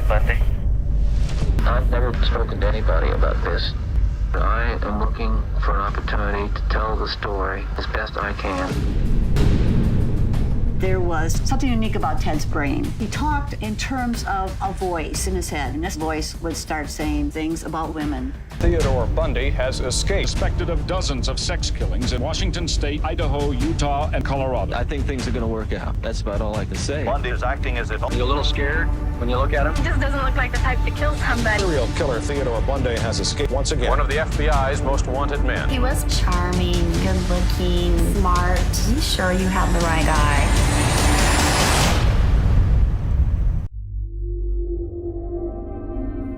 Bundy. I've never spoken to anybody about this. I am looking for an opportunity to tell the story as best I can. There was something unique about Ted's brain. He talked in terms of a voice in his head, and this voice would start saying things about women. Theodore Bundy has escaped. Suspected of dozens of sex killings in Washington State, Idaho, Utah, and Colorado. I think things are going to work out. That's about all I can say. Bundy is acting as if You're a little scared when you look at him. He just doesn't look like the type to kill somebody. Serial killer Theodore Bundy has escaped once again. One of the F B I's most wanted men. He was charming, good looking, smart. You sure you have the right guy?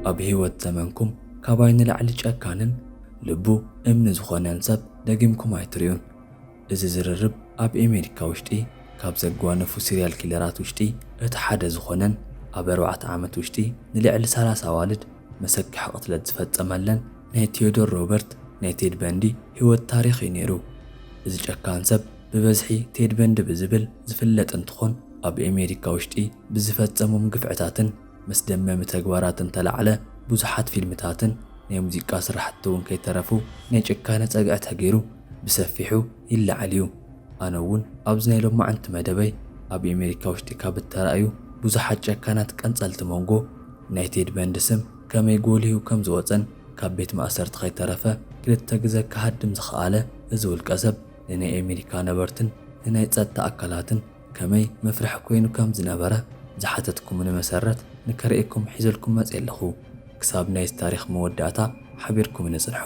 ኣብ ህይወት ዘመንኩም ካባይ ንላዕሊ ጨካንን ልቡ እምኒ ዝኾነን ሰብ ደጊምኩም ኣይትርእዩን። እዚ ዝርርብ ኣብ ኣሜሪካ ውሽጢ ካብ ዘጓነፉ ሲርያል ኪለራት ውሽጢ እቲ ሓደ ዝኾነን ኣብ ኣርባዕተ ዓመት ውሽጢ ንልዕሊ ሰላሳ ኣዋልድ መሰክሒ ቅትለት ዝፈጸመለን ናይ ቴዎዶር ሮበርት ናይ ቴድ በንዲ ህይወት ታሪኽ እዩ ነይሩ። እዚ ጨካን ሰብ ብበዝሒ ቴድ በንዲ ብዝብል ዝፍለጥ እንትኾን ኣብ ኣሜሪካ ውሽጢ ብዝፈጸሞም ግፍዕታትን መስደመሚ ተግባራትን ተላዕለ ብዙሓት ፊልምታትን ናይ ሙዚቃ ስራሕቲ እውን ከይተረፉ ናይ ጭካነ ጸግዒ ተገይሩ ብሰፊሑ ይለዓል እዩ። ኣነ እውን ኣብዚ ናይ ሎማዕንቲ መደበይ ኣብ ኣሜሪካ ውሽጢ ካብ እተራእዩ ብዙሓት ጨካናት ቀንጸልቲ መንጎ ናይ ቴድ በንዲ ስም ከመይ ጎሊሁ ከም ዝወጸን ካብ ቤት ማእሰርቲ ከይተረፈ ክልተ ግዘ ክሃድም ዝኸኣለ እዚ ውልቀ ሰብ ንናይ ኣሜሪካ ነበርትን ንናይ ጸጥታ ኣካላትን ከመይ መፍርሒ ኮይኑ ከም ዝነበረ ዝሓተትኩምኒ መሰረት ንከርእየኩም ሒዘልኩም መጽየ ኣለኹ። ክሳብ ናይዚ ታሪኽ መወዳእታ ሓቢርኩምኒ ጽንሑ።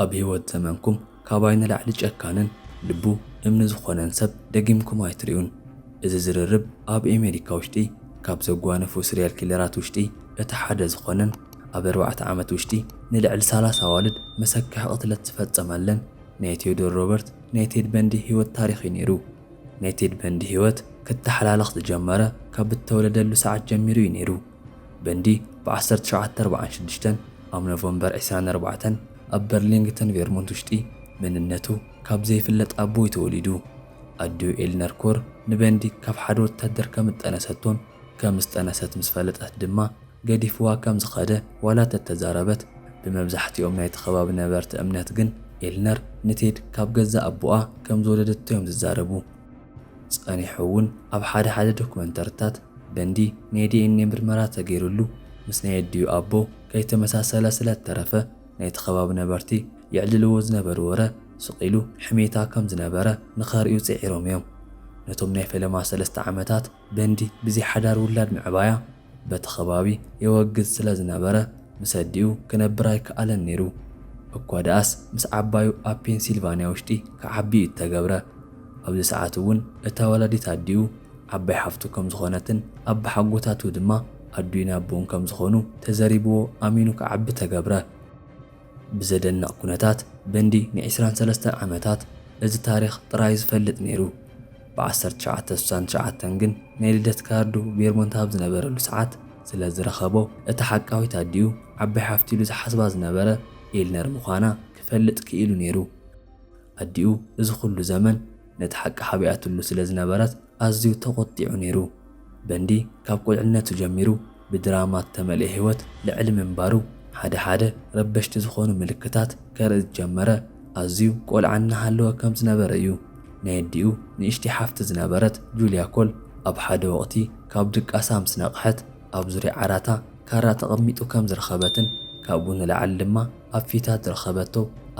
ኣብ ህይወት ዘመንኩም ካባይ ንላዕሊ ጨካንን ልቡ እምኒ ዝኾነን ሰብ ደጊምኩም ኣይትርእዩን። እዚ ዝርርብ ኣብ ኣሜሪካ ውሽጢ ካብ ዘጓነፉ ስሪያል ኪለራት ውሽጢ እቲ ሓደ ዝኾነን ኣብ ኣርባዕተ ዓመት ውሽጢ ንልዕሊ ሰላሳ ኣዋልድ መሰክሒ ቅትለት ዝፈጸመለን ናይ ቴዎዶር ሮበርት ናይ ቴድ በንዲ ህይወት ታሪኽ እዩ ነይሩ። ናይ ቴድ በንዲ ህይወት ክተሓላለኽ ዝጀመረ ካብ እተወለደሉ ሰዓት ጀሚሩ እዩ ነይሩ። በንዲ ብ ዓሰርተ ትሽዓተ ኣርባዓን ሽዱሽተን ኣብ ኖቨምበር ዕስራን ኣርባዕተን ኣብ በርሊንግተን ቬርሞንት ውሽጢ መንነቱ ካብ ዘይፍለጥ ኣቦ እዩ ተወሊዱ። ኣዲኡ ኤልነር ኮር ንበንዲ ካብ ሓደ ወታደር ከም እጠነሰቶን ከም ዝጠነሰት ምስ ፈለጠት ድማ ገዲፍዋ ከም ዝኸደ ዋላ ተተዛረበት፣ ብመብዛሕትኦም ናይቲ ከባቢ ነበርቲ እምነት ግን ኤልነር ንቴድ ካብ ገዛ ኣቦኣ ከም ዝወለደቶ እዮም ዝዛረቡ። ጸኒሑ እውን ኣብ ሓደ ሓደ ዶክመንተርታት በንዲ ናይ ዲ ኤን ኤ ምርመራ ተገይሩሉ ምስ ናይ ኣዲኡ ኣቦ ከይተመሳሰለ ስለ እተረፈ ናይቲ ከባቢ ነበርቲ የዕልልዎ ዝነበሩ ወረ ስቕ ኢሉ ሕሜታ ከም ዝነበረ ንኸርእዩ ጽዒሮም እዮም። ነቶም ናይ ፈለማ ሰለስተ ዓመታት በንዲ ብዘይ ሓዳር ውላድ ምዕባያ በቲ ከባቢ የወግዝ ስለ ዝነበረ ምስ ኣዲኡ ክነብር ኣይከኣለን ነይሩ። እኳ ደኣስ ምስ ዓባዩ ኣብ ፔንሲልቫንያ ውሽጢ ክዓቢ እዩ እተገብረ። ኣብዚ ሰዓት እውን እታ ወላዲት ኣዲኡ ዓባይ ሓፍቱ ከም ዝኾነትን ኣባሓጎታቱ ድማ ኣዱይን ኣቦኡን ከም ዝኾኑ ተዘሪብዎ ኣሚኑ ክዓቢ ተገብረ። ብዘደንቕ ኩነታት በንዲ ንዒስራን ሰለስተን ዓመታት እዚ ታሪኽ ጥራይ ዝፈልጥ ነይሩ። ብ ዓሰርተ ትሽዓተ ስሳን ትሽዓተን ግን ናይ ልደት ካርዱ ቬርሞንት ኣብ ዝነበረሉ ሰዓት ስለ ዝረኸቦ እታ ሓቃዊት ኣዲኡ ዓባይ ሓፍቲ ኢሉ ዝሓስባ ዝነበረ ኤልነር ምዃና ክፈልጥ ክኢሉ ነይሩ። ኣዲኡ እዚ ኩሉ ዘመን ነቲ ሓቂ ሓቢኣትሉ ስለ ዝነበረት ኣዝዩ ተቖጢዑ ነይሩ። በንዲ ካብ ቁልዕነቱ ጀሚሩ ብድራማ እተመልአ ህይወት ልዕሊ ምንባሩ ሓደ ሓደ ረበሽቲ ዝኾኑ ምልክታት ከርኢ ዝጀመረ ኣዝዩ ቆልዓ እናሃለወ ከም ዝነበረ እዩ። ናይ ኣዲኡ ንእሽቲ ሓፍቲ ዝነበረት ጁልያ ኮል ኣብ ሓደ ወቕቲ ካብ ድቃሳ ምስ ነቕሐት ኣብ ዙርያ ዓራታ ካራ ተቐሚጡ ከም ዝረኸበትን ካብኡ ንላዕሊ ድማ ኣብ ፊታ ዝረኸበቶ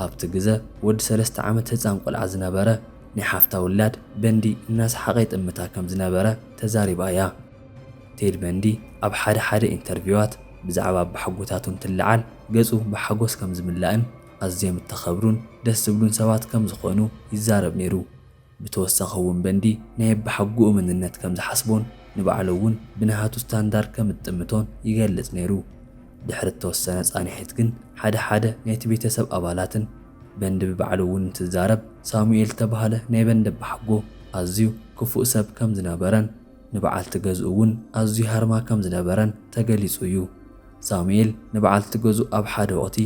ኣብቲ ግዘ ወዲ ሰለስተ ዓመት ህፃን ቆልዓ ዝነበረ ናይ ሓፍታ ውላድ በንዲ እናሰሓቐ ይጥምታ ከም ዝነበረ ተዛሪባ እያ። ቴድ በንዲ ኣብ ሓደ ሓደ ኢንተርቪዋት ብዛዕባ ኣባሓጎታቱ እንትለዓል ገፁ ብሓጎስ ከም ዝምላእን ኣዝዮም እተኸብሩን ደስ ዝብሉን ሰባት ከም ዝኾኑ ይዛረብ ነይሩ። ብተወሳኺ እውን በንዲ ናይ ኣባሓጎኡ መንነት ከም ዝሓስቦን ንባዕሉ እውን ብናሃቱ ስታንዳርድ ከም እጥምቶን ይገልጽ ነይሩ። ድሕሪ እተወሰነ ጻንሒት ግን ሓደ ሓደ ናይቲ ቤተሰብ ኣባላትን በንዲ ብባዕሉ እውን እንትዛረብ ሳሙኤል ዝተባህለ ናይ በንዲ ኣባሓጎ ኣዝዩ ክፉእ ሰብ ከም ዝነበረን ንበዓልቲ ገዝኡ እውን ኣዝዩ ሃርማ ከም ዝነበረን ተገሊጹ እዩ። ሳሙኤል ንበዓልቲ ገዝኡ ኣብ ሓደ ወቕቲ፣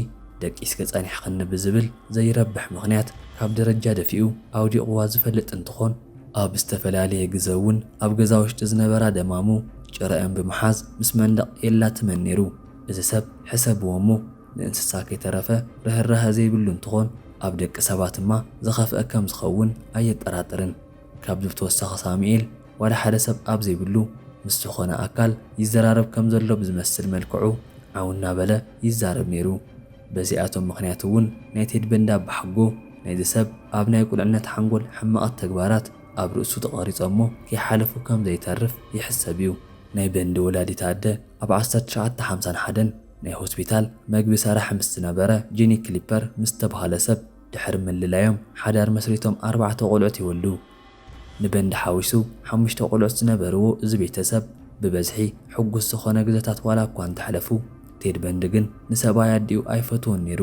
"ደቂስኪ ጸኒሕክኒ" ብዝብል ዘይረብሕ ምኽንያት ካብ ደረጃ ደፊኡ ኣውዲቕዋ ዝፈልጥ እንትኾን፣ ኣብ ዝተፈላለየ ግዘ እውን ኣብ ገዛ ውሽጢ ዝነበራ ደማሙ ጭረአን ብምሓዝ ምስ መንደቕ የላትመን ነይሩ። እዚ ሰብ ሕሰብዎ እሞ፣ ንእንስሳ ከይተረፈ ርህራሀ ዘይብሉ እንትኾን፣ ኣብ ደቂ ሰባት ድማ ዝኸፍአ ከም ዝኸውን ኣየጠራጥርን። ካብዚ ብተወሳኺ ሳሙኤል ዋላ ሓደ ሰብ ኣብ ዘይብሉ ምስ ዝኾነ ኣካል ይዘራረብ ከም ዘሎ ብዝመስል መልክዑ ዓው እናበለ ይዛረብ ነይሩ። በዚኣቶም ምኽንያት እውን ናይ ቴድ በንዲ ኣባሓጎ ናይዚ ሰብ ኣብ ናይ ቁልዕነት ሓንጎል ሕማቓት ተግባራት ኣብ ርእሱ ተቐሪጾ እሞ ከይሓለፉ ከም ዘይተርፍ ይሕሰብ እዩ። ናይ በንዲ ወላዲት ኣደ ኣብ ዓሰርተ ትሽዓተ ሓምሳን ሓደን ናይ ሆስፒታል መግቢ ሰራሒ ምስ ዝነበረ ጂኒ ክሊፐር ምስ ተባሃለ ሰብ ድሕሪ ምልላዮም ሓዳር መስሪቶም ኣርባዕተ ቆልዑት ይወልዱ። ንበንዲ ሓዊሱ ሓሙሽተ ቆልዑት ዝነበርዎ እዚ ቤተሰብ ብበዝሒ ሕጉስ ዝኾነ ግዘታት ዋላ እኳ እንተሕለፉ፣ ቴድ በንዲ ግን ንሰብኣይ ኣዲኡ ኣይፈትዎን ነይሩ።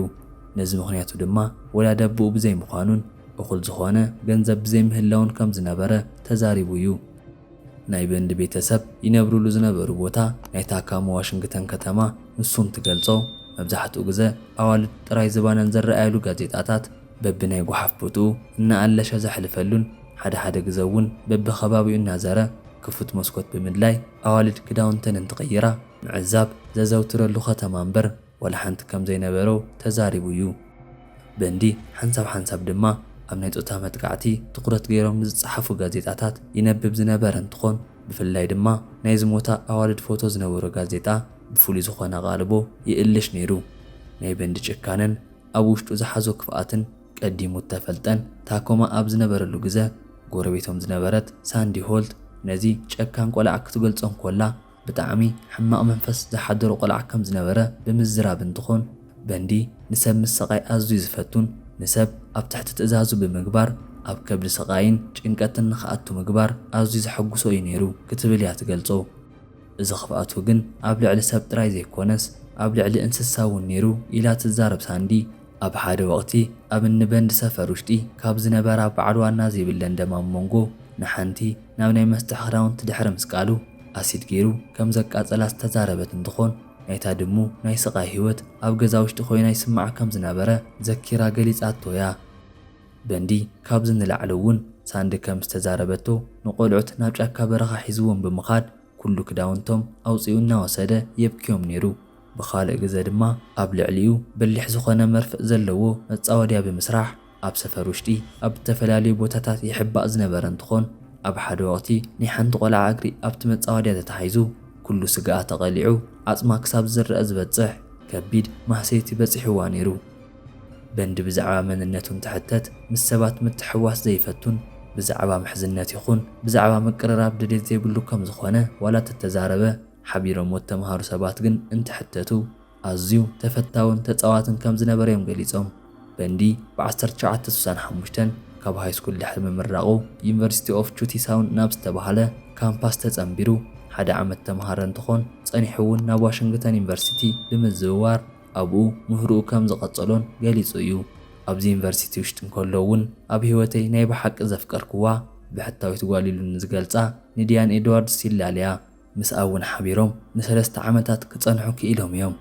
ነዚ ምኽንያቱ ድማ ወላዲ ኣቦኡ ብዘይምዃኑን እኹል ዝኾነ ገንዘብ ብዘይምህላውን ከም ዝነበረ ተዛሪቡ እዩ። ናይ በንዲ ቤተሰብ ይነብሩሉ ዝነበሩ ቦታ ናይ ታካሞ ዋሽንግተን ከተማ ንሱ እንትገልጾ፣ መብዛሕትኡ ግዘ ኣዋልድ ጥራይ ዝባነን ዝረኣያሉ ጋዜጣታት በብናይ ጓሓፍ ቦትኡ እናኣለሸ ዘሕልፈሉን ሓደ ሓደ ግዘ እውን በብኸባቢኡ እናዘረ ክፉት መስኮት ብምድላይ ኣዋልድ ክዳውንተን እንትቕይራ ምዕዛብ ዘዘውትረሉ ከተማ እምበር ዋላ ሓንቲ ከም ዘይነበሮ ተዛሪቡ እዩ። በንዲ ሓንሳብ ሓንሳብ ድማ ኣብ ናይ ጾታ መጥቃዕቲ ትኹረት ገይሮም ንዝጸሓፉ ጋዜጣታት ይነብብ ዝነበረ እንትኾን፣ ብፍላይ ድማ ናይ ዝሞታ ኣዋልድ ፎቶ ዝነበሮ ጋዜጣ ብፍሉይ ዝኾነ ኣቓልቦ ይእልሽ ነይሩ። ናይ በንዲ ጭካነን ኣብ ውሽጡ ዝሓዞ ክፍኣትን ቀዲሙ እተፈልጠን ታኮማ ኣብ ዝነበረሉ ግዘ፣ ጎረቤቶም ዝነበረት ሳንዲ ሆልት ነዚ ጨካን ቆልዓ ክትገልጾ እንኮላ፣ ብጣዕሚ ሕማቕ መንፈስ ዝሓደሮ ቆልዓ ከም ዝነበረ ብምዝራብ እንትኾን፣ በንዲ ንሰብ ምስቓይ ኣዝዩ ዝፈቱን ንሰብ ኣብ ትሕቲ ትእዛዙ ብምግባር ኣብ ከብዲ ስቓይን ጭንቀትን ንኽኣቱ ምግባር ኣዝዩ ዘሐጉሶ እዩ ነይሩ ክትብል እያ ትገልጾ። እዚ ክፍኣቱ ግን ኣብ ልዕሊ ሰብ ጥራይ ዘይኮነስ ኣብ ልዕሊ እንስሳ እውን ነይሩ ኢላ ትዛረብ ሳንዲ። ኣብ ሓደ ወቕቲ ኣብ እኒ በንዲ ሰፈር ውሽጢ ካብ ዝነበራ በዓል ዋና ዘይብለን ደማሙ መንጎ ንሓንቲ ናብ ናይ መስጥሕ ክዳውንቲ ድሕሪ ምስቃሉ ኣሲድ ገይሩ ከም ዘቃጸላ ዝተዛረበት እንትኾን፣ ናይታ ድሙ ናይ ስቓይ ህይወት ኣብ ገዛ ውሽጢ ኮይና ይስምዓ ከም ዝነበረ ዘኪራ ገሊጻቶ እያ። በንዲ ካብዚ ንላዕሊ እውን ሳንዲ ከም ዝተዛረበቶ ንቆልዑት ናብ ጫካ በረኻ ሒዝዎም ብምኻድ ኩሉ ክዳውንቶም ኣውጺኡ እናወሰደ የብክዮም ነይሩ። ብኻልእ ግዘ ድማ ኣብ ልዕሊኡ በሊሕ ዝኾነ መርፍእ ዘለዎ መጻወድያ ብምስራሕ ኣብ ሰፈር ውሽጢ ኣብ ዝተፈላለዩ ቦታታት ይሕባእ ዝነበረ እንትኾን፣ ኣብ ሓደ ወቕቲ ናይ ሓንቲ ቆልዓ እግሪ ኣብቲ መጻወድያ ተታሒዙ ኩሉ ስጋኣ ተቐሊዑ ዓጽማ ክሳብ ዝረአ ዝበጽሕ ከቢድ ማህሰይቲ በጺሕዋ ነይሩ። በንዲ ብዛዕባ መንነቱ እንትሕተት ምስ ሰባት ምትሕዋስ ዘይፈቱን ብዛዕባ ምሕዝነት ይኹን ብዛዕባ ምቅርራብ ድሌት ዘይብሉ ከም ዝኾነ ዋላ ተተዛረበ፣ ሓቢሮም ወተምሃሩ ሰባት ግን እንትሕተቱ ኣዝዩ ተፈታውን ተጻዋትን ከም ዝነበረ እዮም ገሊጾም። በንዲ ብ ዓሰርተ ትሽዓተ ስሳን ሓሙሽተን ካብ ሃይስኩል ድሕሪ ምምራቑ ዩኒቨርሲቲ ኦፍ ቹቲሳውን ናብ ዝተባህለ ካምፓስ ተጸንቢሩ ሓደ ዓመት ተምሃረ እንትኾን፣ ጸኒሑ እውን ናብ ዋሽንግተን ዩኒቨርሲቲ ብምዝውዋር ኣብኡ ምህርኡ ከም ዝቐጸሎን ገሊጹ እዩ። ኣብዚ ዩኒቨርሲቲ ውሽጢ እንከሎ እውን ኣብ ህይወተይ ናይ ብሓቂ ዘፍቀርክዋ ብሕታዊት ጓል ኢሉ ንዝገልጻ ንዲያን ኤድዋርድስ ይላለያ። ምስኣ እውን ሓቢሮም ንሰለስተ ዓመታት ክጸንሑ ክኢሎም እዮም።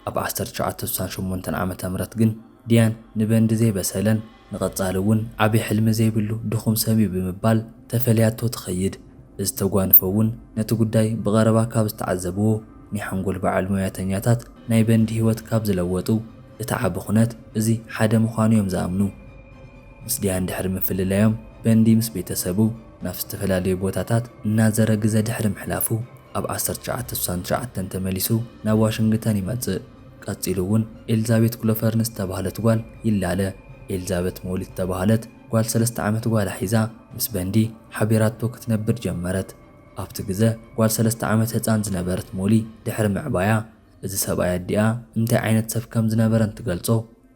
ኣብ ዓሰርተ ትሽዓተ ስሳን ሸሞንተን ዓመተ ምህረት ግን ዲያን ንበንዲ ዘይበሰለን ንቐጻሊ እውን ዓቢ ሕልሚ ዘይብሉ ድኹም ሰብ እዩ ብምባል ተፈልያቶ ትኸይድ። እዚ ተጓንፎ እውን ነቲ ጉዳይ ብቐረባ ካብ ዝተዓዘብዎ ናይ ሓንጎል በዓል ሞያተኛታት ናይ በንዲ ህይወት ካብ ዝለወጡ እቲ ዓቢ ኩነት እዚ ሓደ ምዃኑ እዮም ዝኣምኑ። ምስ ዲያን ድሕሪ ምፍልላዮም በንዲ ምስ ቤተሰቡ ናብ ዝተፈላለዩ ቦታታት እናዘረ ግዘ ድሕሪ ምሕላፉ ኣብ ዓሰርተ ትሽዓተ ስሳን ትሽዓተን ተመሊሱ ናብ ዋሽንግተን ይመጽእ። ቀጺሉ እውን ኤልዛቤት ግሎፈር ንዝተባህለት ጓል ይላለ። ኤልዛቤት ሞሊ ዝተባህለት ጓል ሰለስተ ዓመት ጓላ ሒዛ ምስ በንዲ ሓቢራቶ ክትነብር ጀመረት። ኣብቲ ግዘ ጓል ሰለስተ ዓመት ህጻን ዝነበረት ሞሊ ድሕሪ ምዕባያ፣ እዚ ሰብኣይ ኣዲኣ እንታይ ዓይነት ሰብ ከም ዝነበረ እንትገልጾ፣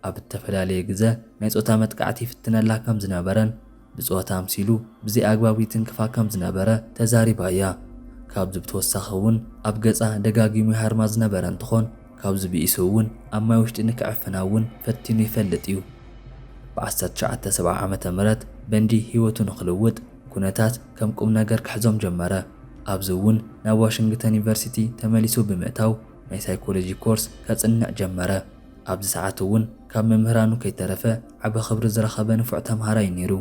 ኣብ እተፈላለየ ግዘ ናይ ጾታ መጥቃዕቲ ይፍትነላ ከም ዝነበረን ብጾታ ኣምሲሉ ብዘይ ኣግባብ ይትንክፋ ከም ዝነበረ ተዛሪባ እያ። ካብዚ ብተወሳኺ እውን ኣብ ገጻ ደጋጊሙ ይሃርማ ዝነበረ እንትኾን፣ ካብዚ ብኢሱ እውን ኣብ ማይ ውሽጢ ንክዕፍና እውን ፈቲኑ ይፈልጥ እዩ። ብ ዓሰርተ ትሽዓተ ሰብዓ ዓመተ ምህረት በንዲ ህይወቱ ንኽልውጥ ኩነታት ከም ቁም ነገር ክሕዞም ጀመረ። ኣብዚ እውን ናብ ዋሽንግተን ዩኒቨርሲቲ ተመሊሱ ብምእታው ናይ ሳይኮሎጂ ኮርስ ከጽንዕ ጀመረ። ኣብዚ ሰዓት እውን ካብ መምህራኑ ከይተረፈ ዓቢ ክብሪ ዝረኸበ ንፉዕ ተምሃራይ ነይሩ።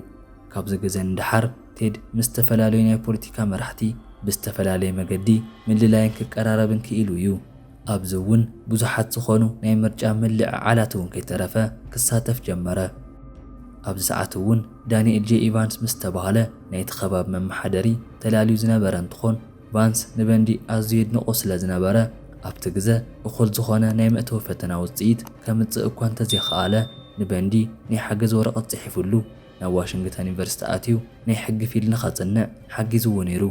ካብዚ ግዜ ንደሓር ቴድ ምስ ዝተፈላለዩ ናይ ፖለቲካ መራሕቲ ብዝተፈላለየ መገዲ ምልላይን ክቀራረብን ክኢሉ እዩ። ኣብዚ እውን ብዙሓት ዝኾኑ ናይ ምርጫ ምልዕዓላት እውን ከይተረፈ ክሳተፍ ጀመረ። ኣብዚ ሰዓት እውን ዳንኤል ጄ ኢቫንስ ምስ ተባህለ ናይቲ ከባቢ መመሓደሪ ተላልዩ ዝነበረ እንትኾን፣ ቫንስ ንበንዲ ኣዝዩ የድንቖ ስለ ዝነበረ ኣብቲ ግዘ እኹል ዝኾነ ናይ መእተዊ ፈተና ውፅኢት ከምፅእ እኳ እንተዘይኸኣለ፣ ንበንዲ ናይ ሓገዝ ወረቐት ፅሒፉሉ ናብ ዋሽንግተን ዩኒቨርሲቲ ኣትዩ ናይ ሕጊ ፊልድ ንኸፅንዕ ሓጊዝዎ ነይሩ።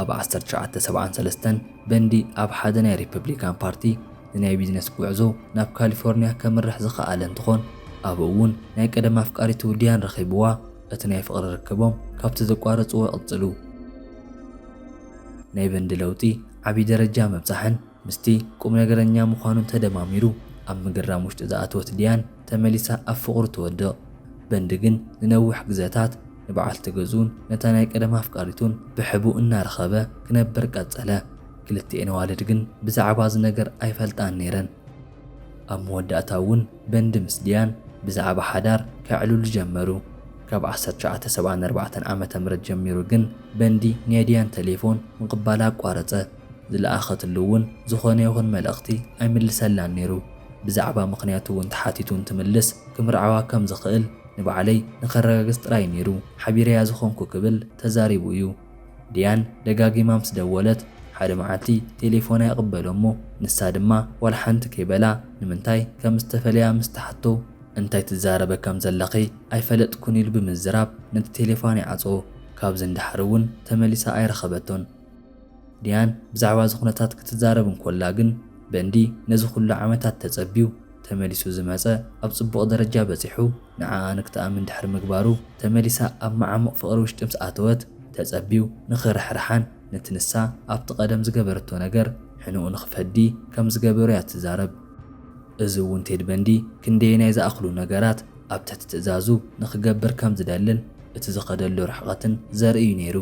ኣብ ዓሰርተ ትሽዓተ ሰብዓን ሰለስተን በንዲ ኣብ ሓደ ናይ ሪፐብሊካን ፓርቲ ንናይ ቢዝነስ ጉዕዞ ናብ ካሊፎርኒያ ከምርሕ ዝኸኣለ እንትኾን፣ ኣብኡ እውን ናይ ቀደም ኣፍቃሪቱ ዲያን ረኺብዋ። እቲ ናይ ፍቕሪ ርክቦም ካብቲ ዘቋረፅዎ ይቕፅሉ። ናይ በንዲ ለውጢ ዓብዪ ደረጃ ምብፃሕን ምስቲ ቁም ነገረኛ ምዃኑን ተደማሚሩ ኣብ ምግራም ውሽጢ ዝኣተወት ዲያን ተመሊሳ ኣብ ፍቕሩ ትወድቕ። በንዲ ግን ንነዊሕ ግዘታት ንበዓልቲ ገዝኡን ነታ ናይ ቀደም ኣፍቃሪቱን ብሕቡእ እናረኸበ ክነብር ቀጸለ። ክልቲኤን ኣዋልድ ግን ብዛዕባ እዚ ነገር ኣይፈልጣን ነይረን። ኣብ መወዳእታ እውን በንዲ ምስ ዲያን ብዛዕባ ሓዳር ከዕልሉ ጀመሩ። ካብ ዓሰርተ ትሽዓተ ሰብዓን ኣርባዕተን ዓመተ ምህረት ጀሚሩ ግን በንዲ ናይ ዲያን ቴሌፎን ምቕባላ ኣቋረጸ። ዝለኣኸትሉ እውን ዝኾነ ይኹን መልእኽቲ ኣይምልሰላን ነይሩ። ብዛዕባ ምኽንያቱ እውን ተሓቲቱ እንትምልስ፣ ክምርዓዋ ከም ዝኽእል ንባዕለይ ንኸረጋግጽ ጥራይ ነይሩ ሓቢረያ ዝኾንኩ ክብል ተዛሪቡ እዩ። ዲያን ደጋጊማ ምስ ደወለት፣ ሓደ መዓልቲ ቴሌፎና ይቕበሎ እሞ፣ ንሳ ድማ ዋላ ሓንቲ ከይበላ፣ ንምንታይ ከም ዝተፈለያ ምስ ተሓቶ፣ እንታይ ትዛረበ ከም ዘለኺ ኣይፈለጥኩን ኢሉ ብምዝራብ ነቲ ቴሌፎን ይዓጾ። ካብዚ ንድሓር እውን ተመሊሳ ኣይረኸበቶን። ዲያን ብዛዕባ እዚ ኩነታት ክትዛረብ እንኮላ ግን፣ በንዲ ነዚ ኩሉ ዓመታት ተጸብዩ ተመሊሱ ዝመጸ ኣብ ጽቡቕ ደረጃ በጺሑ ንዓኣ ንክትኣምን ድሕሪ ምግባሩ፣ ተመሊሳ ኣብ መዓሙቕ ፍቕሪ ውሽጢ ምስ ኣተወት፣ ተጸብዩ ንኽርሕርሓን ነቲ ንሳ ኣብቲ ቀደም ዝገበረቶ ነገር ሕንኡ ንኽፈዲ ከም ዝገበሮ እያ ትዛረብ። እዚ እውን ቴድ በንዲ ክንደየናይ ዝኣኽሉ ነገራት ኣብ ትሕቲ ትእዛዙ ንኽገብር ከም ዝደልን እቲ ዝኸደሉ ርሕቐትን ዘርኢ እዩ ነይሩ።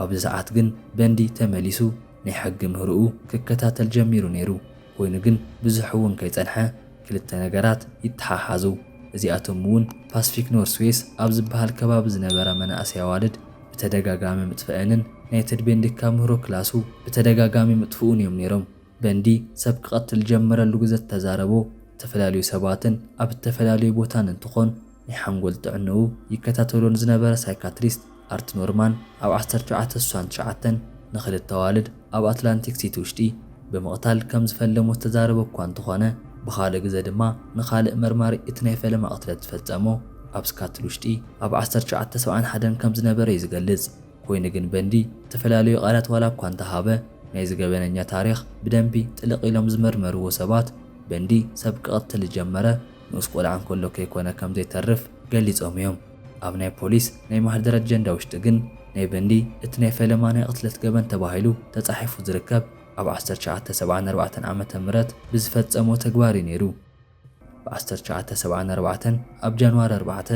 ኣብዚ ሰዓት ግን በንዲ ተመሊሱ ናይ ሕጊ ምህርኡ ክከታተል ጀሚሩ ነይሩ። ኮይኑ ግን ብዙሕ እውን ከይጸንሐ ክልተ ነገራት ይተሓሓዙ። እዚኣቶም እውን ፓስፊክ ኖርስዌስ ኣብ ዝበሃል ከባቢ ዝነበራ መናእሰይ ኣዋልድ ብተደጋጋሚ ምጥፍአንን ናይ ቴድ በንዲ ካብ ምህሮ ክላሱ ብተደጋጋሚ ምጥፍኡን እዮም ነይሮም። በንዲ ሰብ ክቐትል ጀመረሉ ግዘ ዝተዛረቦ ዝተፈላለዩ ሰባትን ኣብ እተፈላለዩ ቦታን እንትኾን፣ ናይ ሓንጎል ጥዕንኡ ይከታተሎ ንዝነበረ ሳይካትሪስት ኣርት ኖርማን ኣብ ዓሰርተ ትሽዓተ ስሳን ትሽዓተን ንኽልተ ኣዋልድ ኣብ ኣትላንቲክ ሲቲ ውሽጢ ብምቕታል ከም ዝፈለሞ ዝተዛረበ እኳ እንተኾነ፣ ብኻልእ ግዘ ድማ ንኻልእ መርማሪ እቲ ናይ ፈለማ ቅትለት ዝፈጸሞ ኣብ ስካትል ውሽጢ ኣብ ዓሰርተ ትሽዓተ ሰብዓን ሓደን ከም ዝነበረ እዩ ዝገልጽ። ኮይኑ ግን በንዲ ዝተፈላለዩ ቃላት ዋላ እኳ እንተሃበ፣ ናይ ዝገበነኛ ታሪኽ ብደንቢ ጥልቕ ኢሎም ዝመርመርዎ ሰባት በንዲ ሰብ ክቐትል ዝጀመረ ንኡስ ቆልዓ እንከሎ ከይኮነ ከም ዘይተርፍ ገሊጾም እዮም። ኣብ ናይ ፖሊስ ናይ ማህደር ኣጀንዳ ውሽጢ ግን ናይ በንዲ እቲ ናይ ፈለማ ናይ ቅትለት ገበን ተባሂሉ ተጻሒፉ ዝርከብ ኣብ ዓሰርተ ትሽዓተ ሰብዓን ኣርባዕተን ዓመተ ምህረት ብዝፈጸሞ ተግባር እዩ ነይሩ። ብ ዓሰርተ ትሽዓተ ሰብዓን ኣርባዕተን ኣብ ጃንዋሪ ኣርባዕተ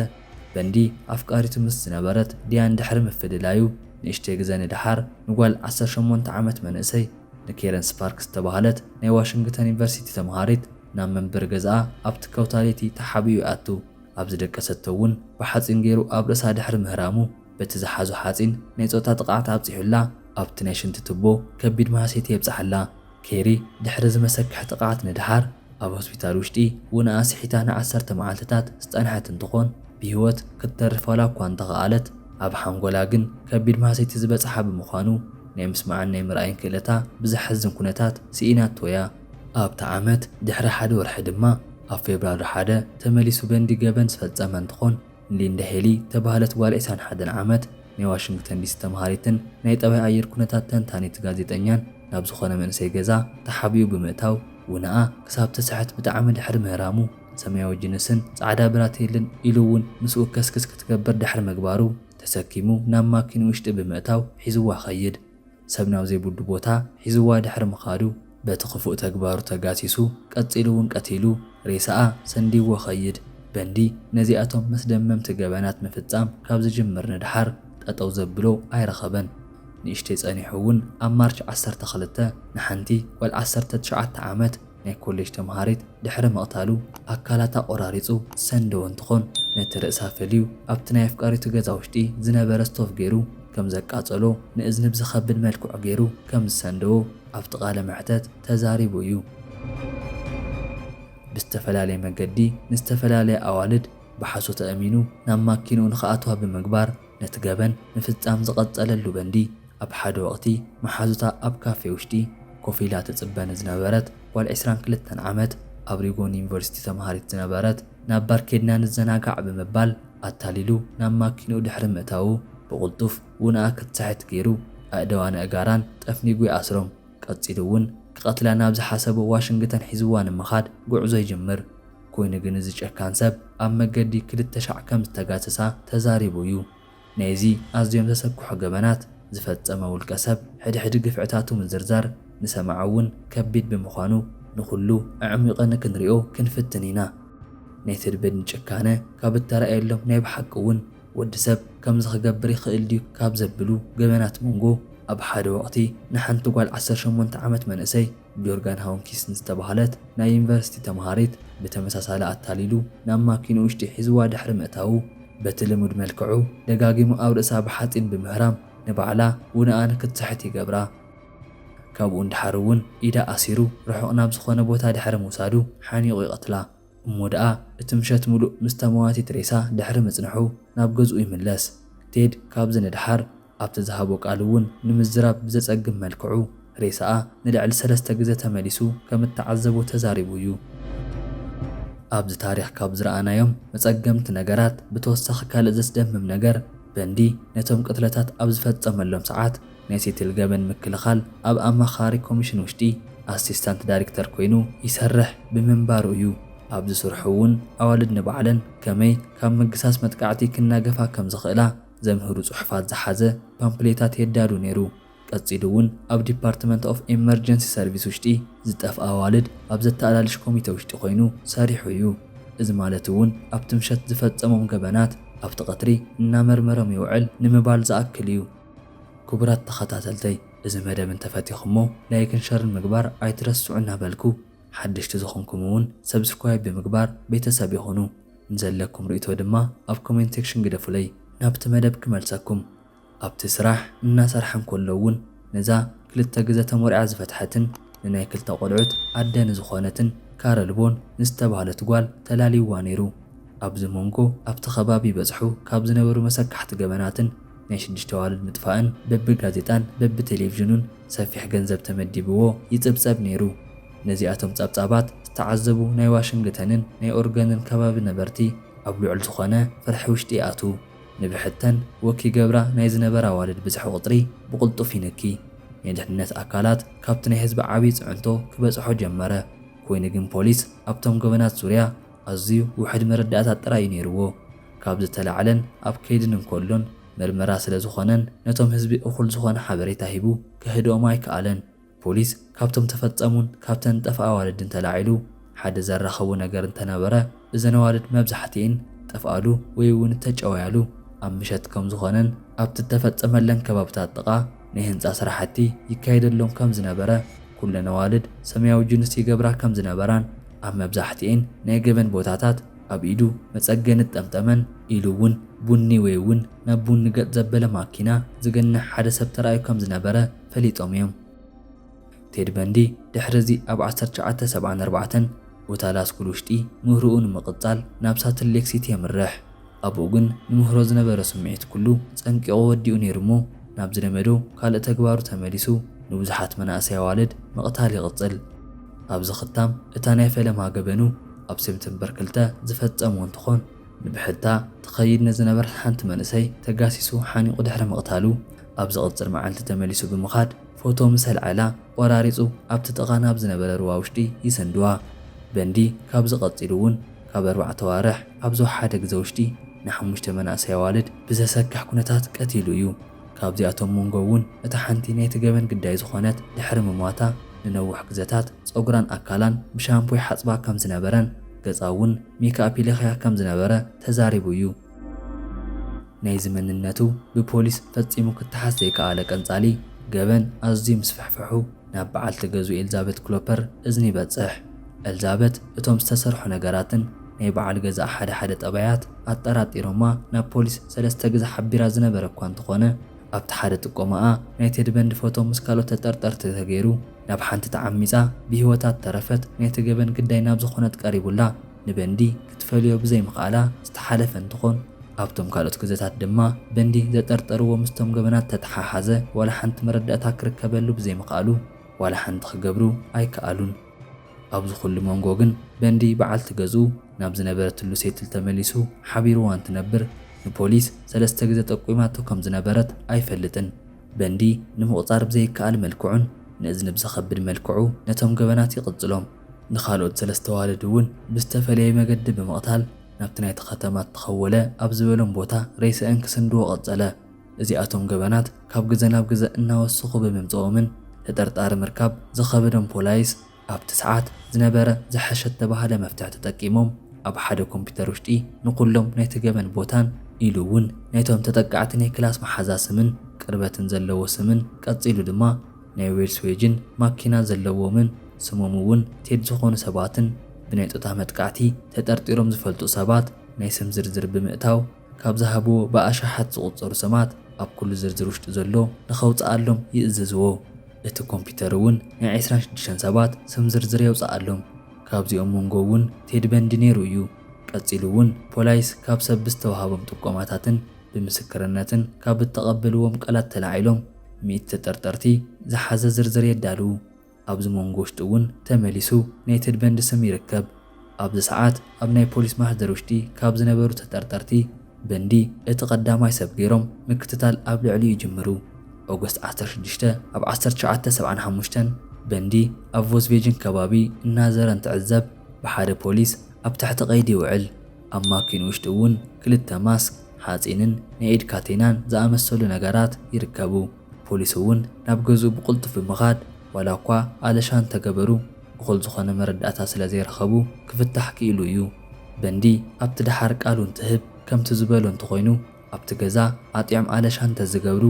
በንዲ ኣፍቃሪቱ ምስ ዝነበረት ዲያን ድሕሪ ምፍልላዩ ንእሽተይ ግዘ ንደሓር ንጓል ዓሰርተ ሸሞንተ ዓመት መንእሰይ ንኬረን ስፓርክስ ዝተባህለት ናይ ዋሽንግተን ዩኒቨርሲቲ ተምሃሪት ናብ መንበሪ ገዝኣ ኣብቲ ከውታ ለይቲ ተሓቢኡ ይኣቱ። ኣብ ዝደቀሰቶ እውን ብሓፂን ገይሩ ኣብ ርእሳ ድሕሪ ምህራሙ በቲ ዝሓዞ ሓፂን ናይ ፆታ ጥቕዓት ኣብፂሑላ ኣብቲ ናይ ሽንቲ ቱቦ ከቢድ ማህሰይቲ የብፅሓላ። ኬሪ ድሕሪ ዝመሰክሕ ጥቕዓት ንድሓር ኣብ ሆስፒታል ውሽጢ ውንኣ ስሒታ ንዓሰርተ መዓልትታት ዝፀንሐት እንትኾን ብህይወት ክትተርፍ ዋላ እኳ እንተኸኣለት ኣብ ሓንጎላ ግን ከቢድ ማህሰይቲ ዝበፅሓ ብምዃኑ ናይ ምስማዕን ናይ ምርኣይን ክእለታ ብዘሕዝን ኩነታት ስኢናቶ እያ። ኣብቲ ዓመት ድሕሪ ሓደ ወርሒ ድማ ኣብ ፌብራሪ ሓደ ተመሊሱ በንዲ ገበን ዝፈፀመ እንትኾን ንሊንዳ ሄሊ ተባህለት ጓል ዕስራን ሓደን ዓመት ናይ ዋሽንግተን ዲሲ ተምሃሪትን ናይ ጠባይ ኣየር ኩነታት ተንታኒት ጋዜጠኛን ናብ ዝኾነ መንእሰይ ገዛ ተሓቢኡ ብምእታው ውንኣ ክሳብ ትስሕት ብጣዕሚ ድሕሪ ምህራሙ ሰማያዊ ጅንስን ፃዕዳ ብራቴልን ኢሉ እውን ምስኡ ከስክስ ክትገብር ድሕሪ ምግባሩ ተሰኪሙ ናብ ማኪን ውሽጢ ብምእታው ሒዝዋ ኸይድ። ሰብ ናብ ዘይብሉ ቦታ ሒዝዋ ድሕሪ ምኻዱ በቲ ክፉእ ተግባሩ ተጋሲሱ ቀፂሉ እውን ቀቲሉ ሬሳኣ ሰንዲዎ ኸይድ። በንዲ ነዚኣቶም መስደመምቲ ገበናት ምፍፃም ካብ ዝጅምር ንድሓር ጠጠው ዘብሎ ኣይረኸበን። ንእሽተይ ጸኒሑ እውን ኣብ ማርች ዓሰርተ ክልተ ንሓንቲ ጓል ዓሰርተ ትሽዓተ ዓመት ናይ ኮሌጅ ተምሃሪት ድሕሪ ምቕታሉ ኣካላታ ቆራሪጹ ዝሰንደወ እንትኾን፣ ነቲ ርእሳ ፈልዩ ኣብቲ ናይ ኣፍቃሪቱ ገዛ ውሽጢ ዝነበረ ስቶፍ ገይሩ ከም ዘቃጸሎ፣ ንእዝኒ ብዝኸብድ መልክዑ ገይሩ ከም ዝሰንደዎ ኣብቲ ቃለ መሕተት ተዛሪቡ እዩ። ብዝተፈላለየ መገዲ ንዝተፈላለየ ኣዋልድ ብሓሶት ኣእሚኑ ናብ ማኪንኡ ንኽኣትዋ ብምግባር፣ ነቲ ገበን ምፍጻም ዝቐጸለሉ በንዲ፣ ኣብ ሓደ ወቕቲ መሓዙታ ኣብ ካፌ ውሽጢ ኮፍ ኢላ ትጽበ ንዝነበረት ጓል ዕስራን ክልተን ዓመት ኣብ ሪጎን ዩኒቨርሲቲ ተምሃሪት ዝነበረት፣ ናብ ባር ኬድና ንዘናጋዕ ብምባል ኣታሊሉ ናብ ማኪንኡ ድሕሪ ምእታዉ፣ ብቕልጡፍ ውንኣ ክትስሕት ገይሩ ኣእደዋን ኣእጋራን ጠፍኒጉ ይኣስሮም። ቀጺሉ እውን ክቐትላ ናብ ዝሓሰቦ ዋሽንግተን ሒዝዋ ንምኻድ ጉዕዞ ይጅምር። ኮይኑ ግን እዚ ጨካን ሰብ ኣብ መገዲ ክልተ ሻዕ ከም ዝተጋሰሳ ተዛሪቡ እዩ። ናይዚ ኣዝዮም ዘሰክሑ ገበናት ዝፈጸመ ውልቀ ሰብ ሕድሕድ ግፍዕታቱ ምዝርዛር ንሰማዖ እውን ከቢድ ብምዃኑ ንኹሉ ኣዕሚቐ ንክንሪኦ ክንፍትን ኢና። ናይ ትድብን ጭካነ ካብ እተራእየሎም ናይ ብሓቂ እውን ወዲ ሰብ ከምዚ ክገብር ይኽእል ድዩ ካብ ዘብሉ ገበናት መንጎ ኣብ ሓደ ወቕቲ ንሓንቲ ጓል ዓሰርተ ሸሞንተ ዓመት መንእሰይ ጆርጋን ሃውንኪስ ንዝተባህለት ናይ ዩኒቨርሲቲ ተምሃሪት ብተመሳሳሊ ኣታሊሉ ናብ ማኪኑ ውሽጢ ሒዝዋ ድሕሪ ምእታዉ በቲ ልሙድ መልክዑ ደጋጊሙ ኣብ ርእሳ ብሓፂን ብምህራም ንባዕላ ውንኣ ንክትስሕት ይገብራ። ካብኡ ንድሓር እውን ኢዳ ኣሲሩ ርሑቕ ናብ ዝኾነ ቦታ ድሕሪ ምውሳዱ ሓኒቑ ይቐትላ። እሞ ደኣ እቲ ምሸት ምሉእ ምስታ መዋቲት ሬሳ ድሕሪ ምጽንሑ ናብ ገዝኡ ይምለስ። ቴድ ካብዚ ንድሓር ኣብቲ ዝሃቦ ቃል እውን ንምዝራብ ብዘጸግም መልክዑ ሬሳኣ ንልዕሊ ሰለስተ ግዘ ተመሊሱ ከም እተዓዘቦ ተዛሪቡ እዩ። ኣብዚ ታሪኽ ካብ ዝረኣናዮም መጸገምቲ ነገራት ብተወሳኺ ካልእ ዘስደምም ነገር በንዲ ነቶም ቅትለታት ኣብ ዝፈጸመሎም ሰዓት ናይ ሲትል ገበን ምክልኻል ኣብ ኣማኻሪ ኮሚሽን ውሽጢ ኣሲስታንት ዳይሬክተር ኮይኑ ይሰርሕ ብምንባሩ እዩ። ኣብዚ ስርሑ እውን ኣዋልድ ንባዕለን ከመይ ካብ ምግሳስ መጥቃዕቲ ክናገፋ ከም ዝኽእላ ዘምህሩ ጽሑፋት ዝሓዘ ፓምፕሌታት የዳሉ ነይሩ። ቀጺሉ እውን ኣብ ዲፓርትመንት ኦፍ ኤመርጀንሲ ሰርቪስ ውሽጢ ዝጠፍኣ ኣዋልድ ኣብ ዘተኣላልሽ ኮሚተ ውሽጢ ኮይኑ ሰሪሑ እዩ። እዚ ማለት እውን ኣብቲ ምሸት ዝፈጸሞም ገበናት ኣብቲ ቀትሪ እናመርመሮም ይውዕል ንምባል ዝኣክል እዩ። ክቡራት ተኸታተልተይ፣ እዚ መደብ እንተፈቲኹሞ ላይክን ሸርን ምግባር ኣይትረስዑ እናበልኩ፣ ሓደሽቲ ዝኾንኩም እውን ሰብስክራይብ ብምግባር ቤተሰብ ይኹኑ። ንዘለኩም ርእይቶ ድማ ኣብ ኮሜንት ሴክሽን ግደፉለይ፣ ናብቲ መደብ ክመልሰኩም። ኣብቲ ስራሕ እናሰርሐ እንከሎ እውን ነዛ ክልተ ግዘ ተሞሪዓ ዝፈትሐትን ንናይ ክልተ ቆልዑት ኣደ ንዝኾነትን ካረል ቦን ንዝተባህለት ጓል ተላልይዋ ነይሩ። ኣብዚ መንጎ ኣብቲ ከባቢ ይበጽሑ ካብ ዝነበሩ መሰካሕቲ ገበናትን ናይ ሽዱሽተ ኣዋልድ ምጥፋእን በብጋዜጣን በብቴሌቪዥኑን ሰፊሕ ገንዘብ ተመዲብዎ ይጽብጸብ ነይሩ። ነዚኣቶም ጸብጻባት ዝተዓዘቡ ናይ ዋሽንግተንን ናይ ኦርገንን ከባቢ ነበርቲ ኣብ ልዑል ዝኾነ ፍርሒ ውሽጢ ይኣትዉ። ንብሕተን ወኪ ገብራ ናይ ዝነበራ ኣዋልድ ብዝሒ ቁጽሪ ብቕልጡፍ ይንኪ። ናይ ድሕነት ኣካላት ካብቲ ናይ ህዝቢ ዓብዪ ጽዕንቶ ክበጽሖ ጀመረ። ኮይኑ ግን ፖሊስ ኣብቶም ገበናት ዙርያ ኣዝዩ ውሑድ መረዳእታ ጥራይ እዩ ነይርዎ። ካብ ዝተላዕለን ኣብ ከይድን እንከሎን መርመራ ስለ ዝኾነን ነቶም ህዝቢ እኹል ዝኾነ ሓበሬታ ሂቡ ከህድኦም ኣይከኣለን። ፖሊስ ካብቶም ተፈጸሙን ካብተን ዝጠፍኣ ኣዋልድን ተላዒሉ ሓደ ዘራኸቦ ነገር እንተነበረ፣ እዘን ኣዋልድ መብዛሕትኤን ጠፍኣሉ ወይ እውን እተጨወያሉ ኣብ ምሸት ከም ዝኾነን ኣብቲ እተፈጸመለን ከባብታት ጥቓ ናይ ህንጻ ስራሕቲ ይካየደሎም ከም ዝነበረ፣ ኩለን ኣዋልድ ሰማያዊ ጅንስ ይገብራ ከም ዝነበራን ኣብ መብዛሕትኤን ናይ ገበን ቦታታት ኣብ ኢዱ መጸገኒ ዝጠምጠመን ኢሉ እውን ቡኒ ወይ እውን ናብ ቡኒ ገጽ ዘበለ ማኪና ዝገንሕ ሓደ ሰብ ተራእዩ ከም ዝነበረ ፈሊጦም እዮም። ቴድ በንዲ ድሕሪ እዚ ኣብ ዓሰርተ ትሽዓተ ሰብዓን ኣርባዕተን ኦታላ ስኩል ውሽጢ ምህሮኡ ንምቕጻል ናብ ሳትል ሌክ ሲቲ የምርሕ። ኣብኡ ግን ንምህሮ ዝነበረ ስምዒት ኩሉ ጸንቂቑ ወዲኡ ነይሩ እሞ ናብ ዝለመዶ ካልእ ተግባሩ ተመሊሱ ንብዙሓት መናእሰይ ኣዋልድ ምቕታል ይቕጽል። ኣብዚ ክታም እታ ናይ ፈለማ ገበኑ ኣብ ሴፕተምበር ክልተ ዝፈጸሞ እንትኾን፣ ንብሕታ ትኸይድ ንዝነበረት ሓንቲ መንእሰይ ተጋሲሱ ሓኒቑ ድሕሪ ምቕታሉ፣ ኣብ ዝቕጽል መዓልቲ ተመሊሱ ብምኻድ ፎቶ ምስ ኣልዓላ ቆራሪጹ ኣብቲ ጥቓ ናብ ዝነበረ ሩባ ውሽጢ ይሰንድዋ። በንዲ ካብዚ ቀጺሉ እውን ካብ ኣርባዕተ ኣዋርሕ ኣብ ዝወሓደ ግዜ ውሽጢ ንሓሙሽተ መናእሰይ ኣዋልድ ብዘሰክሕ ኩነታት ቀቲሉ እዩ። ካብዚኣቶም መንጎ እውን እታ ሓንቲ ናይቲ ገበን ግዳይ ዝኾነት ድሕሪ ምሟታ ንነዊሕ ግዜታት ጸጉራን ኣካላን ብሻምፖ ይሓጽባ ከም ዝነበረን ገጻ እውን ሜክኣፕ ይለኽያ ከም ዝነበረ ተዛሪቡ እዩ። ናይዚ መንነቱ ብፖሊስ ፈጺሙ ክተሓዝ ዘይከኣለ ቀንጻሊ ገበን ኣዝዩ ምስፍሕፍሑ ናብ በዓልቲ ገዝኡ ኤልዛቤት ክሎፐር እዝኒ ይበጽሕ። ኤልዛቤት እቶም ዝተሰርሑ ነገራትን ናይ በዓል ገዛእ ሓደ ሓደ ጠባያት ኣጠራጢሮማ ናብ ፖሊስ ሰለስተ ግዜ ሓቢራ ዝነበረ እኳ እንተኾነ፣ ኣብቲ ሓደ ጥቆማኣ ናይ ቴድ በንዲ ፎቶ ምስ ካልኦት ተጠርጠርቲ ተገይሩ ናብ ሓንቲ ተዓሚጻ ብህይወታ እተረፈት ናይቲ ገበን ግዳይ ናብ ዝኾነት ቀሪቡላ ንበንዲ ክትፈልዮ ብዘይምኽኣላ ዝተሓለፈ እንትኾን፣ ኣብቶም ካልኦት ግዘታት ድማ በንዲ ዘጠርጠርዎ ምስቶም ገበናት ተተሓሓዘ ዋላ ሓንቲ መረዳእታ ክርከበሉ ብዘይምኽኣሉ ዋላ ሓንቲ ክገብሩ ኣይከኣሉን። ኣብዚ ኩሉ መንጎ ግን በንዲ በዓልቲ ገዝኡ ናብ ዝነበረትሉ ሴትል ተመሊሱ ሓቢርዋ እንትነብር ንፖሊስ ሰለስተ ግዘ ጠቁማቶ ከም ዝነበረት ኣይፈልጥን። በንዲ ንምቑጻር ብዘይከኣል መልክዑን ንእዝኒ ብዘኸብድ መልክዑ ነቶም ገበናት ይቕጽሎም። ንኻልኦት ሰለስተ ኣዋልድ እውን ብዝተፈለየ መገዲ ብምቕታል ናብቲ ናይቲ ከተማ እተኸወለ ኣብ ዝበሎም ቦታ ሬስአን ክስንድዎ ቀጸለ። እዚኣቶም ገበናት ካብ ግዘ ናብ ግዘ እናወሰኹ ብምምጽኦምን ተጠርጣሪ ምርካብ ዝኸበዶም ፖላይስ ኣብቲ ሰዓት ዝነበረ ዝሐሸ እተባህለ መፍትሕ ተጠቂሞም ኣብ ሓደ ኮምፒተር ውሽጢ ንኹሎም ናይቲ ገበን ቦታን ኢሉ እውን ናይቶም ተጠቃዕቲ ናይ ክላስ መሓዛ ስምን ቅርበትን ዘለዎ ስምን ቀጺሉ ድማ ናይ ዌልስዌጅን ማኪና ዘለዎምን ስሞም እውን ቴድ ዝኾኑ ሰባትን ብናይ ጾታ መጥቃዕቲ ተጠርጢሮም ዝፈልጡ ሰባት ናይ ስም ዝርዝር ብምእታው ካብ ዝሃብዎ ብኣሽሓት ዝቑጸሩ ስማት ኣብ ኩሉ ዝርዝር ውሽጢ ዘሎ ንኸውጽኣሎም ይእዝዝዎ። እቲ ኮምፒተር እውን ናይ ዕስራን ሽዱሽተን ሰባት ስም ዝርዝር የውጽኣሎም። ካብዚኦም መንጎ እውን ቴድ በንዲ ነይሩ እዩ። ቀጺሉ እውን ፖላይስ ካብ ሰብ ብዝተዋሃቦም ጥቆማታትን ብምስክርነትን ካብ እተቐበልዎም ቃላት ተላዒሎም ሚእቲ ተጠርጠርቲ ዝሓዘ ዝርዝር የዳልዉ። ኣብዚ መንጎ ውሽጢ እውን ተመሊሱ ናይ ቴድ በንዲ ስም ይርከብ። ኣብዚ ሰዓት ኣብ ናይ ፖሊስ ማህደር ውሽጢ ካብ ዝነበሩ ተጠርጠርቲ በንዲ እቲ ቀዳማይ ሰብ ገይሮም ምክትታል ኣብ ልዕሊኡ ይጅምሩ። ኦገስት ዓሰርተ ሽዱሽተ ኣብ ዓሰርተ ትሽዓተ ሰብዓን ሓሙሽተን በንዲ ኣብ ቮዝቬጅን ከባቢ እናዘረ እንትዕዘብ ብሓደ ፖሊስ ኣብ ትሕቲ ቀይዲ ይውዕል። ኣብ ማኪንኡ ውሽጢ እውን ክልተ ማስክ፣ ሓፂንን ናይ ኢድ ካቴናን ዝኣመሰሉ ነገራት ይርከቡ። ፖሊስ እውን ናብ ገዝኡ ብቕልጡፍ ብምኻድ ዋላ እኳ ኣለሻ እንተገበሩ እኹል ዝኾነ መረዳእታ ስለ ዘይረኸቡ ክፍታሕ ክኢሉ እዩ። በንዲ ኣብቲ ደሓር ቃሉ እንትህብ ከምቲ ዝበሎ እንተኾይኑ ኣብቲ ገዛ ኣጥዮም ኣለሻ እንተዝገብሩ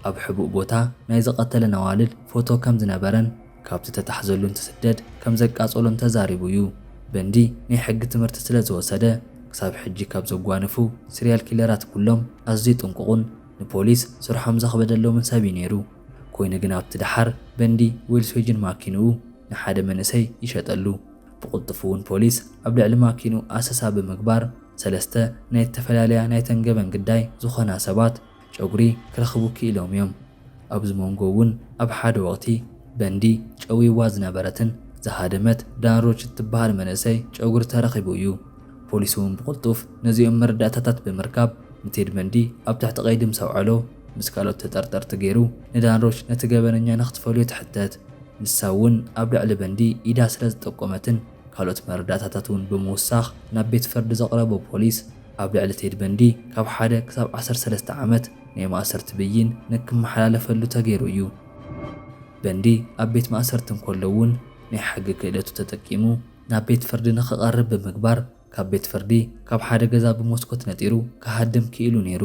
ኣብ ሕቡእ ቦታ ናይ ዝቐተለን ኣዋልድ ፎቶ ከም ዝነበረን ካብቲ ተታሕዘሉ እንትስደድ ከም ዘቃጸሎን ተዛሪቡ እዩ። በንዲ ናይ ሕጊ ትምህርቲ ስለ ዝወሰደ ክሳብ ሕጂ ካብ ዘጓንፉ ስሪያል ኪለራት ኩሎም ኣዝዩ ጥንቁቑን ንፖሊስ ስርሖም ዘኽበደሎምን ሰብ እዩ ነይሩ። ኮይኑ ግን ኣብቲ ደሓር በንዲ ዌልስዌጅን ማኪንኡ ንሓደ መንእሰይ ይሸጠሉ። ብቕልጡፍ እውን ፖሊስ ኣብ ልዕሊ ማኪንኡ ኣሰሳ ብምግባር ሰለስተ ናይ እተፈላለያ ናይተን ገበን ግዳይ ዝኾና ሰባት ጨጉሪ ክረኽቡ ክኢሎም እዮም። ኣብዚ መንጎ እውን ኣብ ሓደ ወቕቲ በንዲ ጨውይዋ ዝነበረትን ዝሃደመት ዳንሮች እትበሃል መንእሰይ ጨጉሪ ተረኺቡ እዩ። ፖሊስ እውን ብቕልጡፍ ነዚኦም መረዳእታታት ብምርካብ ንቴድ በንዲ ኣብ ትሕቲ ቀይዲ ምስ ኣውዓሎ ምስ ካልኦት ተጠርጠርቲ ገይሩ ንዳንሮች ነቲ ገበነኛ ንክትፈልዮ ትሕተት። ንሳ እውን ኣብ ልዕሊ በንዲ ኢዳ ስለ ዝጠቆመትን ካልኦት መረዳእታታት እውን ብምውሳኽ ናብ ቤት ፍርዲ ዘቕረቦ ፖሊስ ኣብ ልዕሊ ቴድ በንዲ ካብ ሓደ ክሳብ ዓሰርተ ሰለስተ ዓመት ናይ ማእሰርቲ ብይን ንክመሓላለፈሉ ተገይሩ እዩ። በንዲ ኣብ ቤት ማእሰርቲ እንከሎ እውን ናይ ሕጊ ክእለቱ ተጠቂሙ ናብ ቤት ፍርዲ ንክቐርብ ብምግባር ካብ ቤት ፍርዲ ካብ ሓደ ገዛ ብመስኮት ነጢሩ ክሃድም ክኢሉ ነይሩ።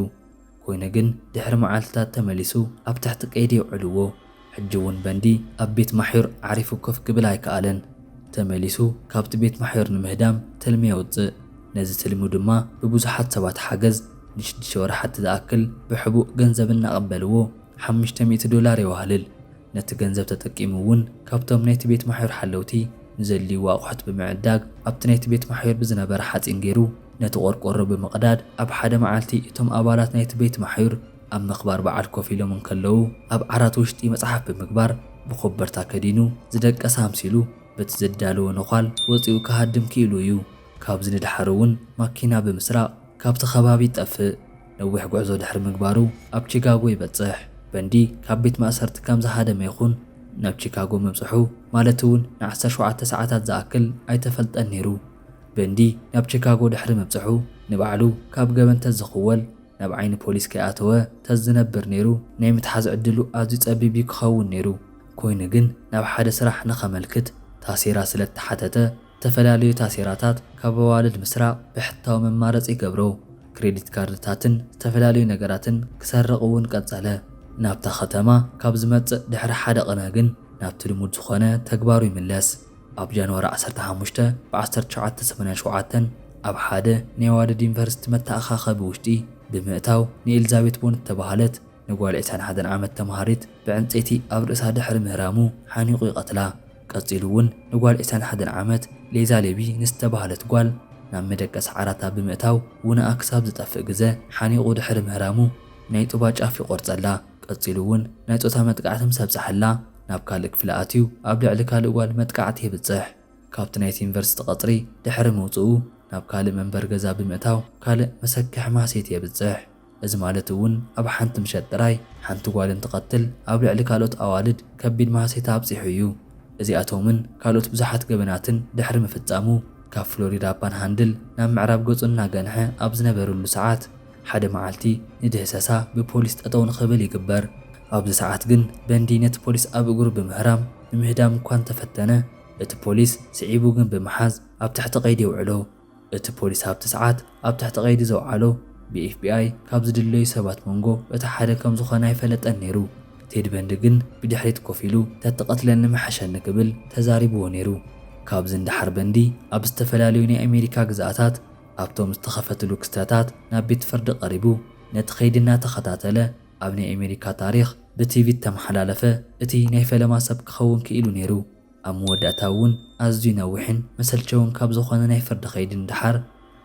ኮይኑ ግን ድሕሪ መዓልትታት ተመሊሱ ኣብ ትሕቲ ቀይዲ የውዕልዎ። ሕጂ እውን በንዲ ኣብ ቤት ማሕዩር ዓሪፉ ኮፍ ክብል ኣይከኣለን። ተመሊሱ ካብቲ ቤት ማሕዩር ንምህዳም ትልሚ የውፅእ። ነዚ ትልሙ ድማ ብብዙሓት ሰባት ሓገዝ ንሽዱሽተ ወርሓት ዝኣክል ብሕቡእ ገንዘብ እናቐበልዎ ሓሙሽተ ሚእቲ ዶላር የዋህልል። ነቲ ገንዘብ ተጠቂሙ እውን ካብቶም ናይቲ ቤት ማሕዩር ሓለውቲ ንዘድልይዎ ኣቑሑት ብምዕዳግ ኣብቲ ናይቲ ቤት ማሕዩር ብዝነበረ ሓፂን ገይሩ ነቲ ቆርቆሮ ብምቕዳድ ኣብ ሓደ መዓልቲ እቶም ኣባላት ናይቲ ቤት ማሕዩር ኣብ ምኽባር በዓል ኮፍ ኢሎም እንከለዉ ኣብ ዓራት ውሽጢ መፅሓፍ ብምግባር ብኮበርታ ከዲኑ ዝደቀሰ ኣምሲሉ በቲ ዘዳለዎ ነዃል ወፂኡ ክሃድም ክኢሉ እዩ። ካብዚ ንደሓር እውን ማኪና ብምስራቕ ካብቲ ከባቢ ይጠፍእ። ነዊሕ ጉዕዞ ድሕሪ ምግባሩ ኣብ ቺካጎ ይበጽሕ። በንዲ ካብ ቤት ማእሰርቲ ከም ዝሃደመ ይኹን ናብ ቺካጎ ምብጽሑ ማለት እውን ን ዓሰርተ ሸውዓተ ሰዓታት ዝኣክል ኣይተፈልጠን ነይሩ። በንዲ ናብ ቺካጎ ድሕሪ ምብጽሑ ንባዕሉ ካብ ገበን ተዝኽወል ናብ ዓይኒ ፖሊስ ከይኣተወ ተዝነብር ነይሩ ናይ ምትሓዝ ዕድሉ ኣዝዩ ጸቢብ እዩ ክኸውን ነይሩ። ኮይኑ ግን ናብ ሓደ ስራሕ ንኸመልክት ታሴራ ስለ እተሓተተ ዝተፈላለዩ ታሴራታት ካብ ኣዋልድ ምስራቕ ብሕታዊ መማረፂ ይገብሮ። ክሬዲት ካርድታትን ዝተፈላለዩ ነገራትን ክሰርቕ እውን ቀጸለ። ናብታ ከተማ ካብ ዝመጽእ ድሕሪ ሓደ ቅነ ግን ናብቲ ልሙድ ዝኾነ ተግባሩ ይምለስ። ኣብ ጃንዋሪ ዓሰርተ ሓሙሽተ ብ ዓሰርተ ትሽዓተ ሰማንያን ሸውዓተን ኣብ ሓደ ናይ ዋደድ ዩኒቨርሲቲ መተኣኻኸቢ ውሽጢ ብምእታው ንኤልዛቤት ቦንድ እተባህለት ንጓል ዕስራን ሓደን ዓመት ተምሃሪት ብዕንጸይቲ ኣብ ርእሳ ድሕሪ ምህራሙ ሓኒቑ ይቐትላ። ቀጺሉ እውን ንጓል ዕስራን ሓደን ዓመት ሌዛ ሌቢ ንዝተባህለት ጓል ናብ መደቀሲ ዓራታ ብምእታው ውነኣ ክሳብ ዝጠፍእ ግዘ ሓኒቑ ድሕሪ ምህራሙ ናይ ጡባ ጫፍ ይቖርጸላ። ቀጺሉ እውን ናይ ጾታ መጥቃዕቲ ምስ ኣብጽሓላ ናብ ካልእ ክፍሊ ኣትዩ ኣብ ልዕሊ ካልእ ጓል መጥቃዕቲ የብጽሕ። ካብቲ ናይቲ ዩኒቨርሲቲ ቀጽሪ ድሕሪ ምውጽኡ ናብ ካልእ መንበሪ ገዛ ብምእታው ካልእ መሰክሕ ማህሰይቲ የብጽሕ። እዚ ማለት እውን ኣብ ሓንቲ ምሸት ጥራይ ሓንቲ ጓል እንትቐትል ኣብ ልዕሊ ካልኦት ኣዋልድ ከቢድ ማህሰይቲ ኣብጺሑ እዩ። እዚኣቶምን ካልኦት ብዙሓት ገበናትን ድሕሪ ምፍጻሙ ካብ ፍሎሪዳ ፓንሃንድል ናብ ምዕራብ ገጹ እናገንሐ ኣብ ዝነበረሉ ሰዓት ሓደ መዓልቲ ንድህሰሳ ብፖሊስ ጠጠው ንኽብል ይግበር። ኣብዚ ሰዓት ግን በንዲ ነቲ ፖሊስ ኣብ እግሩ ብምህራም ንምህዳም እኳ እንተፈተነ እቲ ፖሊስ ስዒቡ ግን ብምሓዝ ኣብ ትሕቲ ቀይዲ የውዕሎ። እቲ ፖሊስ ኣብቲ ሰዓት ኣብ ትሕቲ ቀይዲ ዘውዓሎ ብ ኤፍ ቢ ኣይ ካብ ዝድለዩ ሰባት መንጎ እቲ ሓደ ከም ዝኾነ ኣይፈለጠን ነይሩ። ቴድ በንዲ ግን ብድሕሪት ኮፍ ኢሉ "ተትቐትለኒ ምሓሸኒ" ክብል ተዛሪብዎ ነይሩ። ካብዚ ንደሓር በንዲ ኣብ ዝተፈላለዩ ናይ ኣሜሪካ ግዝኣታት ኣብቶም ዝተኸፈትሉ ክስተታት ናብ ቤት ፍርዲ ቀሪቡ ነቲ ከይዲ እናተኸታተለ ኣብ ናይ ኣሜሪካ ታሪኽ ብ ቲ ቪ እተመሓላለፈ እቲ ናይ ፈለማ ሰብ ክኸውን ክኢሉ ነይሩ። ኣብ መወዳእታ እውን ኣዝዩ ነዊሕን መሰልቸውን ካብ ዝኾነ ናይ ፍርዲ ከይዲ ንደሓር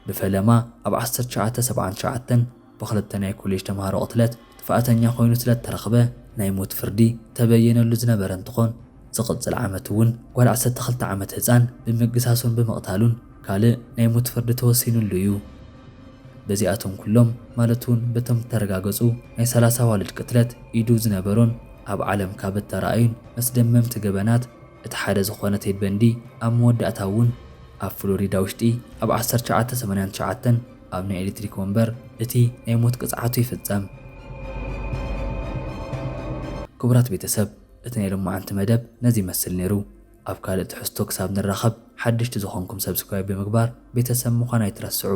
ብፈለማ ኣብ ዓሰርተ ትሽዓተ ሰብዓን ትሽዓተን ብኽልተ ናይ ኮሌጅ ተምሃሮ ቅትለት ጥፍኣተኛ ኮይኑ ስለ እተረኽበ ናይ ሞት ፍርዲ ተበየነሉ ዝነበረ እንትኾን ዝቕጽል ዓመት እውን ጓል ዓሰርተ ክልተ ዓመት ህፃን ብምግሳሱን ብምቕታሉን ካልእ ናይ ሞት ፍርዲ ተወሲኑሉ እዩ። በዚኣቶም ኩሎም ማለት እውን በቶም እተረጋገጹ ናይ ሰላሳ ኣዋልድ ቅትለት ኢዱ ዝነበሮን ኣብ ዓለም ካብ እተረኣዩን መስደመምቲ ገበናት እቲ ሓደ ዝኾነ ቴድ በንዲ ኣብ መወዳእታ እውን ኣብ ፍሎሪዳ ውሽጢ ኣብ ዓሰርተ ትሽዓተ ሰማንያን ትሽዓተን ኣብ ናይ ኤሌክትሪክ ወንበር እቲ ናይ ሞት ቅጽዓቱ ይፍጸም። ክቡራት ቤተሰብ፣ እቲ ናይ ሎማዓንቲ መደብ ነዚ ይመስል ነይሩ። ኣብ ካልእ ትሕዝቶ ክሳብ ንራኸብ ሓደሽቲ ዝኾንኩም ሰብስክራይብ ብምግባር ቤተሰብ ምዃን ኣይትረስዑ።